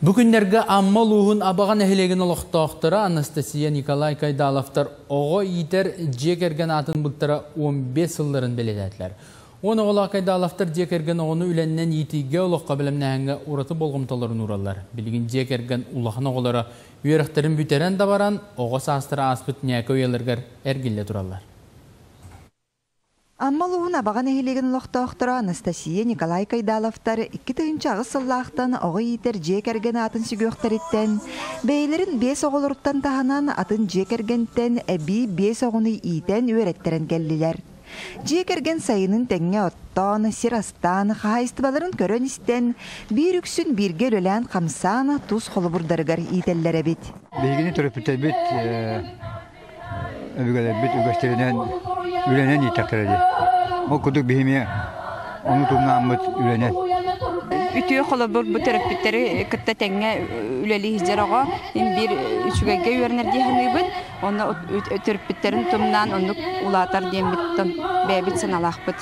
Бу күннэргэ Амма улууһун Абаҕа нэһилиэгин олохтоохторо Анастасия Николай Кайдаловтар оҕо иитэр дьиэ кэргэн аатын быктара 15 сылларын бэлиэтээтилэр. 10 оҕолоох Кайдаловтар дьиэ кэргэн оҕону үлэннэн иитиигэ олоххо бэлэмнээһиҥҥэ ураты болҕомтолорун уураллар. Билигин дьиэ кэргэн улахан оҕолоро үөрэхтэрин бүтэрэн да баран, оҕо саастара ааспыт ньээкэ уйаларыгар эргиллэ тураллар. Амма улууһун Абаҕа нэһилиэгин олохтоохторо Анастасия, Николай Кайдаловтар 2008 сыллаахтан оҕо иитэр дьиэ кэргэн аатын сүгүөхтэриттэн, бэйэлэрин биэс оҕолоруттан таһынан атын дьиэ кэргэнтэн эбии биэс оҕону иитэн үөрэттэрэн кэллилэр. Дьиэ кэргэн сайынын тэҥҥэ оттоон, сир астаан, хаһаайыстыбаларын көрөн-истэн, биир үксүн бииргэ үлэлээн-хамсаан тус холобурдарыгар иитэллэр эбит. Биһигини төрөппүттэрбит өбүгэлэрбит үгэстэринэн үлэнэн ииттэхтэрэ дии. Ол курдук биһи эмиэ ону тумнааммыт үлэнэн. Үтүө холобур бу төрөппүттэри кытта тэҥҥэ үлэлии сылдьар оҕо биир үчүгэйгэ үөрэнэр дии саныыбын. Онно төрөппүттэрин тумнаан оннук улаатар диэммиттэн бэйэбит санаалаахпыт.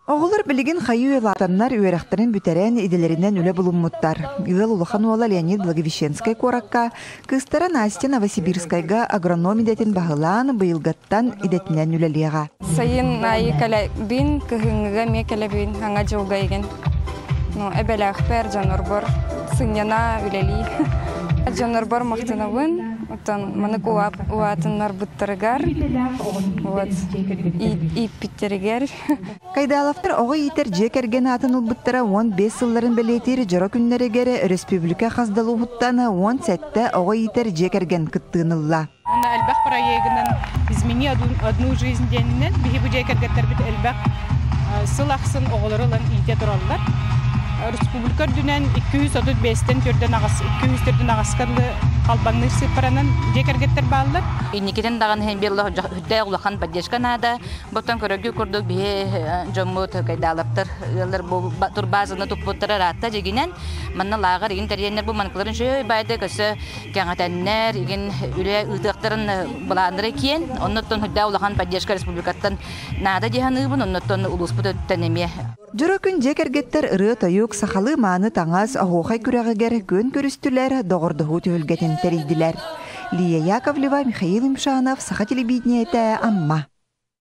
Оҕолор билигин хайыы улаатаннар үөрэхтэрин бүтэрэн, идэлэринэн үлэ булуммуттар. Ыал улахан уола Леонид Благовещенскай куоракка, кыыстара Настя Новосибирскайга агроном идэтин баһылаан, быйылгаттан идэтинэн үлэлиэҕэ. Сайын аайы кэлэбин, кыһыҥҥыга эмиэ кэлэбин, аҥа дьылга игин. Ну, эбэлээхпэр, дьонорбор сынньана, үлэлии. Дьонорбор махтанабын. Оттон маны улаатыннарбыттарыгар, вот, ииппиттэригэр. Кайдаловтар оҕо иитэр дьиэ кэргэн аатын ылбыттара 15 сылларын бэлиэтиир дьоро күннэригэр өрөспүүбүлүкэ хас да улууһуттан 17 оҕо иитэр дьиэ кэргэн кыттыыны ылла. Уонна элбэх проегынан «Измени одну жизнь» диэнинэн биһи бу дьиэ кэргэттэрбит элбэх сыл ахсын оҕолору ылан иитэ тураллар. Республика үрдүнэн 235-тэн төрдөн аҕыс 200 аҕаска дылы халбаҥныыр сыыппаранан дьиэ кэргэттэр бааллар. Инникитин даҕаны иһин биир үрдээх улахан поддержка наада. Буттан көрөргө курдук биһи дьоммут кайдаалаптар ыаллар бу турбаазаны туппуттара ыраатта дьигинэн манна лааҕыр игин тэрийэннэр бу манкыларын үчүгэй байды көсө кэҥэтэннэр игин үлэ ыытыахтарын былааннара киэн оннуттан үрдээх улахан поддержка республикаттан наада дии саныыбын оннуттан улууспут өттүттэн эмиэ. Дьоро күн дьиэ кэргэттэр ырыа-тойук, сахалыы мааны таҥас, оһуохай күрэҕигэр күөн көрүстүлэр, доҕордоһуу түһүлгэтин тэрийдилэр. Лия Яковлева, Михаил Имшанов, Саха телевидениетэ, Амма.